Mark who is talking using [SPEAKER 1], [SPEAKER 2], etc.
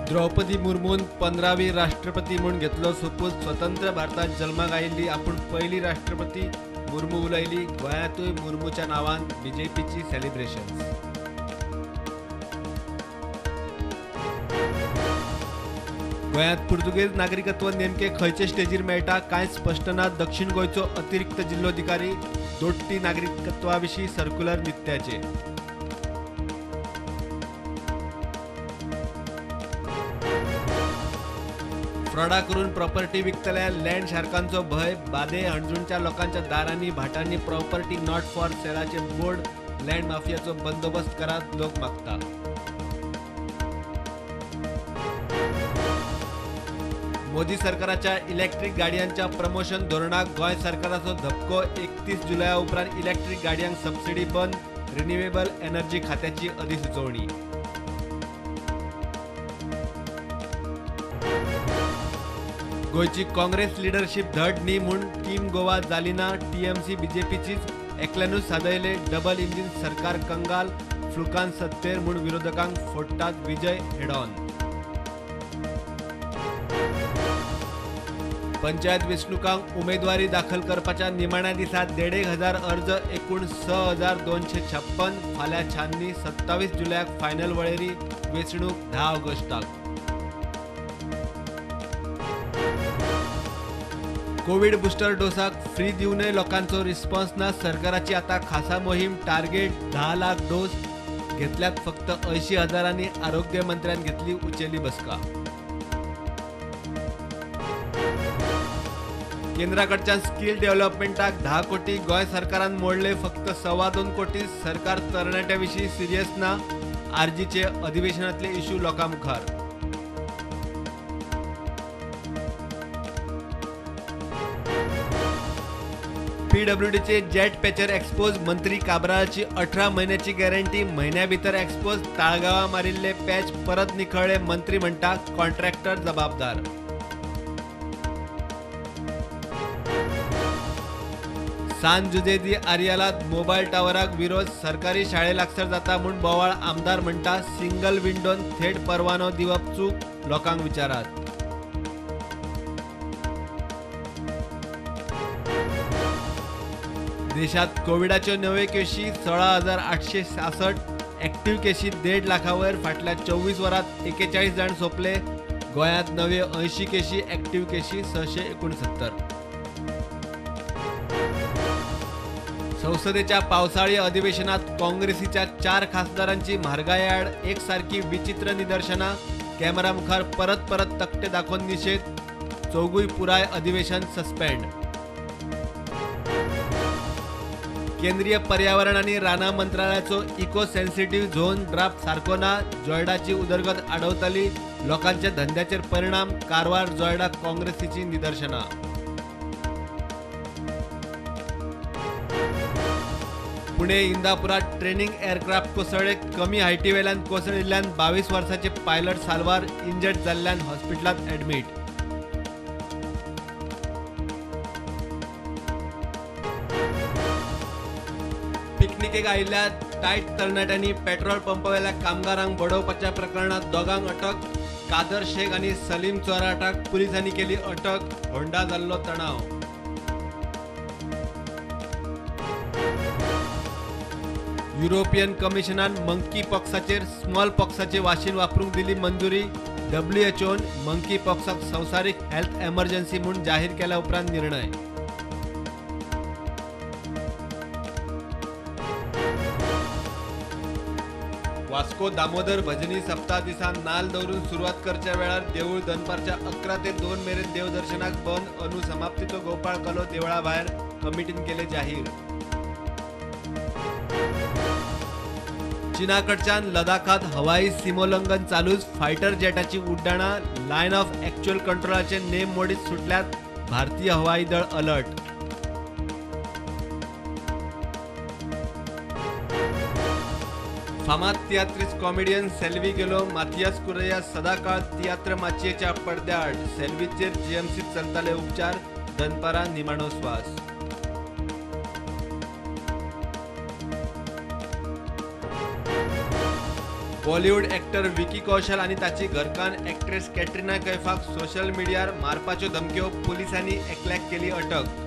[SPEAKER 1] द्रौपदी मुर्मून 15वी राष्ट्रपती म्हूण घेतलो सोपूत. स्वतंत्र भारतात जल्माक आयिल्ली आपूण पयली राष्ट्रपती, मुर्मू उलयली. गोंयांतूय मुर्मूच्या नांवान बीजेपीची सेलिब्रेशन्स. गोंयांत पुर्तुगेज नागरिकत्व नेमके खंयचे स्टेजीर मेळटा कांयच स्पश्ट ना. दक्षिण गोंयचो अतिरिक्त जिल्लोधिकारी दोट्टी नागरिकत्वा विशीं सर्क्युलर नित्याचे. फ्रॉडा करून प्रॉपर्टी विकतल्या लँड शार्कांचो भंय. बादे हणजूणच्या लोकांच्या दारांनी भाटांनी प्रॉपर्टी not for सेलाचे बोर्ड. लँड माफियाचो बंदोबस्त करात, लोक मागता. मोदी सरकाराच्या इलेक्ट्रीक गाडयांच्या प्रमोशन धोरणाक गोंय सरकाराचो धपको. 31 जुलया उपरांत इलेक्ट्रीक गाडयांक सबसिडी बंद. रिन्युएबल एनर्जी खात्याची अधिसुचोवणी. गोंयची काँग्रेस लिडरशीप धड न्ही म्हूण टीम गोवा जाली ना. टीएमसी बीजेपीचीच एकल्यानूच सादयले. डबल इंजीन सरकार कंगाल. फ्लुकान सत्तेर म्हूण विरोधकांक फोडटात विजय हेडॉन. पंचायत वेंचणुकांक उमेदवारी दाखल करपाच्या निमाण्या दिसा 1,500 अर्ज, एकूण 6,256. फाल्यां छाननी. 27 जुलयाक फायनल वळेरी. वेंचणूक 10 ऑगस्टाक. कोवीड बुस्टर डोसाक फ्री दिवनय लोकांचो रिस्पॉन्स ना. सरकाराची आता खासा मोहीम. टार्गेट 10 लाख डोस घेतल्यात फक्त 80,000. आरोग्य मंत्र्यान घेतली उचेली बसका. केंद्राकडच्यान स्किल डेव्हलपमेंटाक 10 कोटी, गोंय सरकारान मोडले फक्त 2.25 कोटी. सरकार तरणाट्या विशीं सिरियस ना. आरजीचे अधिवेशनातले इश्यू लोकां मुखार. पीडब्ल्यूडीचे जेट पॅचर एक्सपोज. मंत्री काब्राची 18 म्हयन्याची गॅरंटी. म्हयन्या भितर एक्सपोज. ताळगांवां मारिल्ले पॅच परत निखळ्ळे. मंत्री म्हणटा कॉन्ट्रॅक्टर जबाबदार. सान जुजे दी आरियालात मोबायल टावराक विरोध. सरकारी शाळे लागसर जाता म्हूण बोवाळ. आमदार म्हणटा सिंगल विंडोन थेट परवानो दिवप चूक, लोकांक विचारात. देशात कोविडाच्यो नव्यो केशी 16,866, ऍक्टिव्ह केशी 1.5 लाखावयर. फाटल्या 24 वरांत 41 जाण सोंपले. गोंयांत नव्यो 80 केशी, ऍक्टिव्ह केशी 669. संसदेच्या पावसाळी अधिवेशनात काँग्रेसीच्या 4 खासदारांची म्हारगाये आड एकसारकी विचित्र निदर्शनां. कॅमेरा मुखार परत परत तकटे दाखोवन निशेध. चौगूय पुराय अधिवेशन सस्पेंड. केंद्रीय पर्यावरण आनी रानां मंत्रालयाचो इको सेन्सिटिव्ह झोन ड्राफ्ट सारको ना. जोयडाची उदरगत आडवतली, लोकांच्या धंद्याचेर परिणाम. कारवार जोयडा काँग्रेसीची निदर्शनां. पुणे इंदापुरात ट्रेनिंग एअरक्राफ्ट कोसळ्ळे. कमी हायटीवेल्यान कोसळिल्ल्यान 22 वर्साचे पायलट साल्वार इंजर्ड जाल्ल्यान हॉस्पिटलांत ॲडमीट. पिकनिकेक आयिल्ल्या टायट तरणाट्यांनी पेट्रोल पंपावेल्या कामगारांक बडोवपाच्या प्रकरणांत दोगांक अटक. कादर शेख आनी सलीम चोराटाक पुलिसांनी केली अटक. होंडा जाल्लो तणाव. युरोपियन कमिशनान मंकी पॉक्साचेर स्मॉल पॉक्साचे वाशीन वापरूंक दिली मंजुरी. डब्ल्यूएचओन मंकी पॉक्साक संवसारीक हेल्थ एमर्जन्सी म्हूण जाहीर केल्या उपरांत निर्णय. वास्को दामोदर भजनी सप्ताह दिसा नाल दवरून सुरवात करच्या वेळार देवूळ दनपारच्या 11 ते 2 मेरेन देवदर्शनाक बंद. अनु समाप्तीचो गोपाळ कलो देवळा भायर कमिटीन केले जाहीर. चीनाकडच्यान लडाखात हवाई सीमोल्लंघन चालूच. फायटर जेटाची उड्डाणां लायन ऑफ ऍक्च्युअल कंट्रोलाचे नेम मोडीत सुटल्यात. भारतीय हवाई दळ अलर्ट. फामाद तियात्रिस्त कॉमेडियन सेल्वी गेलो. माथियास कुरैया सदाकाळ तियात्र माचयेच्या पडद्याआड. सेल्वीचेर जीएमसीत चलताले उपचार. दनपारां निमाणो स्वास. बॉलिवूड एक्टर विकी कौशल आनी ताची घरकान्न एक्ट्रेस कॅटरीना कैफाक सोशल मिडियार मारपाच्यो धमक्यो, पुलिसांनी एकल्याक केली अटक.